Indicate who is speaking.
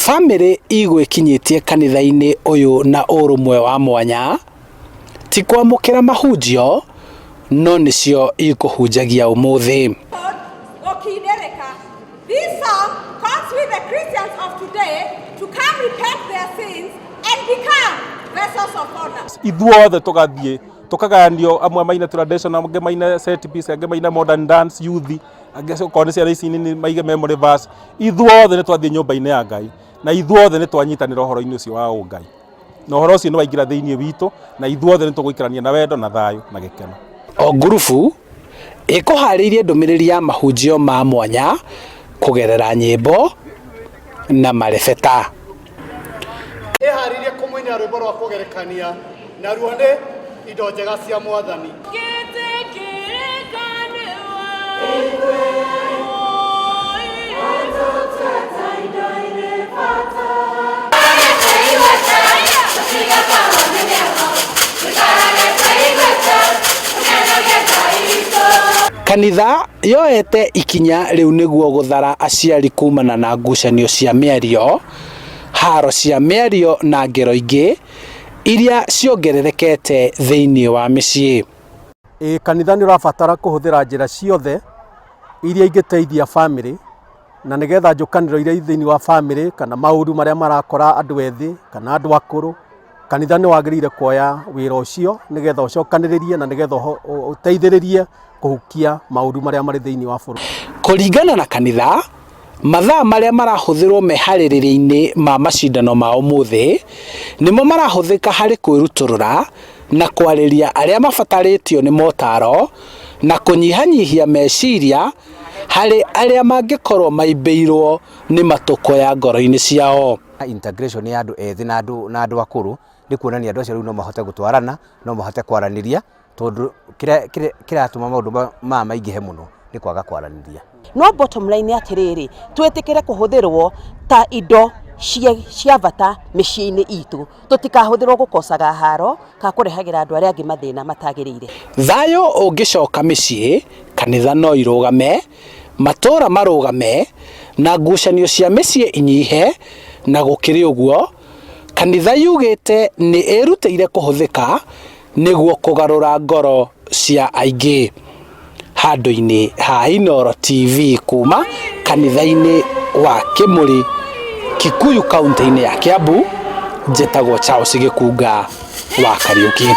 Speaker 1: Bamĩrĩ igwĩkinyĩtie kanitha-inĩ ũyũ na ũrũmwe wa mwanya, ti kwamũkĩra mahunjio, no nĩcio ikũhunjagia ũmũthĩ.
Speaker 2: Gũkindĩrĩka. This song calls with the Christians of today to come repent their sins and become vessels of honor.
Speaker 3: Ithuothe tũgathiĩ tũkagayanio, amwe maine traditional, angĩ maine set piece, angĩ maine modern dance youth, angĩ okorwo nĩ ciana ici nini maige memory verse. Ithuothe nĩ twathiĩ nyũmba-inĩ ya Ngai na ithuothe nĩ twanyitanĩra ũhoro-inĩ ũcio wa ũngai, na ũhoro ũcio nĩ waingĩra thĩinĩ witũ, na ithuothe nĩ tũgũikarania na wendo na thayũ na gĩkeno.
Speaker 1: O ngurubu ĩkũharĩirie ndũmĩrĩri ya mahunjio ma mwanya kũgerera nyĩmbo na marebeta.
Speaker 4: Ĩharĩirie kũmũinĩra rwĩmbo rwa kũgerekania, naruo nĩ Indo Njega cia Mwathani.
Speaker 1: Kanitha yoete ikinya rĩu nĩguo gũthara aciari kumana na ngucanio cia mĩario, haro cia mĩario na ngero ingĩ iria ciongererekete thĩinĩ wa mĩciĩ.
Speaker 5: Ĩĩ, kanitha nĩ ũrabatara kũhũthĩra njĩra ciothe iria ingĩteithia bamĩrĩ na nĩgetha njũkanĩro iria i thĩinĩ wa bamĩrĩ kana maũru marĩa marakora andũ ethĩ kana andũ akũrũ, kanitha nĩ wagĩrĩire kuoya wĩra ũcio nĩgetha ũcokanĩrĩrie na nĩgetha ũteithĩrĩrie kũhukia maũru marĩa marĩ thĩinĩ wa bũrũri.
Speaker 1: Kũringana na kanitha, mathaa marĩa marahũthĩrwo meharĩrĩria-inĩ ma macindano ma ũmũthĩ nĩmo marahũthĩka harĩ kwĩrutũrũra na kwarĩria arĩa mabatarĩtio nĩ motaro na kũnyihanyihia meciria harĩ arĩa mangĩkorwo maimbĩirwo nĩ matũko ya ngoro-inĩ ciao.
Speaker 6: Integration ya andũ ethĩ na andũ akũrũ nĩ kuonania andũ acio rĩu no mahote gũtwarana, no mahote kwaranĩria, tondũ kĩrĩa kĩratũma maũndũ maya maingĩhe mũno nĩ kwaga kwaranĩria.
Speaker 7: No bottom line nĩ atĩrĩrĩ, twĩtĩkĩre kũhũthĩrwo ta indo cia bata mĩciĩ-inĩ itũ, tũtikahũthĩrwo gũkocaga haro kana kũrehagĩra andũ arĩa angĩ mathĩna matagĩrĩire.
Speaker 1: Thayũ ũngĩcoka mĩciĩ, kanitha no irũgame, matũũra marũgame, na ngucanio cia mĩciĩ inyihe, na gũkĩrĩ ũguo, kanitha yugĩte nĩ ĩrutĩire kũhũthĩka nĩguo kũgarũra ngoro cia aingĩ. Handũ-inĩ ha Inooro TV kuma kanitha-inĩ wa Kĩmũrĩ, Kikuyu kaunti-inĩ ya Kiambu, njĩtagwo Charles Gĩkunga wa Kariũki.